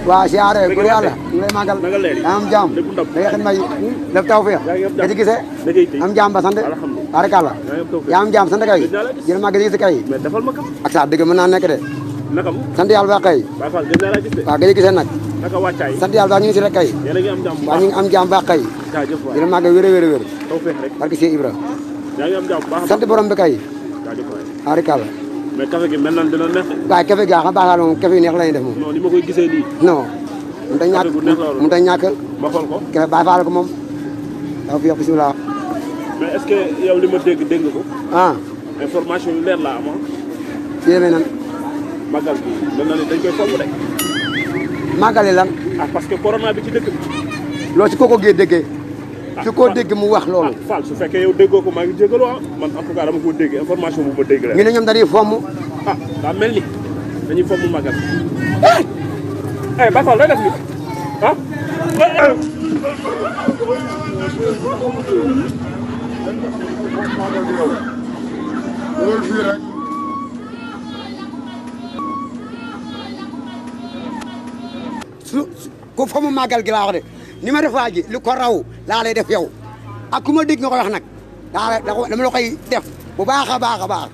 waa siyaare bu yàlla ñu lay màggal am jàmm da nga xam may def tawfeex nga ci gisee am jàmm ba sant barakalla yaa am jàmm sant kay jël màggal yi si kay ak sa dëgg mën naa nekk de sant yàlla ba kay waaw nga ci gisee nag sant yàlla ba ñu ngi si rek kay waaw ñu ngi am jàmm ba kay jël màggal wér wér wér barke Cheikh Ibra sant borom bi kay barakalla mais café gi mel na dina neex. waaw café gi xam baaxal moom café yi neex la ñuy def moom. non ni ma koy gisee nii. non. mënut a ñàkk mënut a ñàkk. ma xool ko. café baaxal ko moom. dafa fi yokk bisimilah. mais est-ce que yow li ma dégg nga ko. ah. information yu leer laa am ah. yéeme nan. màggal bi mel na ni dañ koy fomm de. màggale lan. ah parce que corona bi ci dëkk bi. loolu si kooku gee déggee. su ko dégg mu wax loolu. Fall su fekkee yow déggoo ko maa ngi jégalu ah man en tout cas dama ko dégg information bu ma dégg la. ñu ne ñoom dañuy fomm. ah daa mel ni dañuy fomm màggal. ba Fall day def ni ah. ku fomm màggal gi laa wax de. ni ma def waa ji lu ko raw laa lay def yow ak ku ma dégg nga koy wax nag dama la koy def bu baax a baax a baax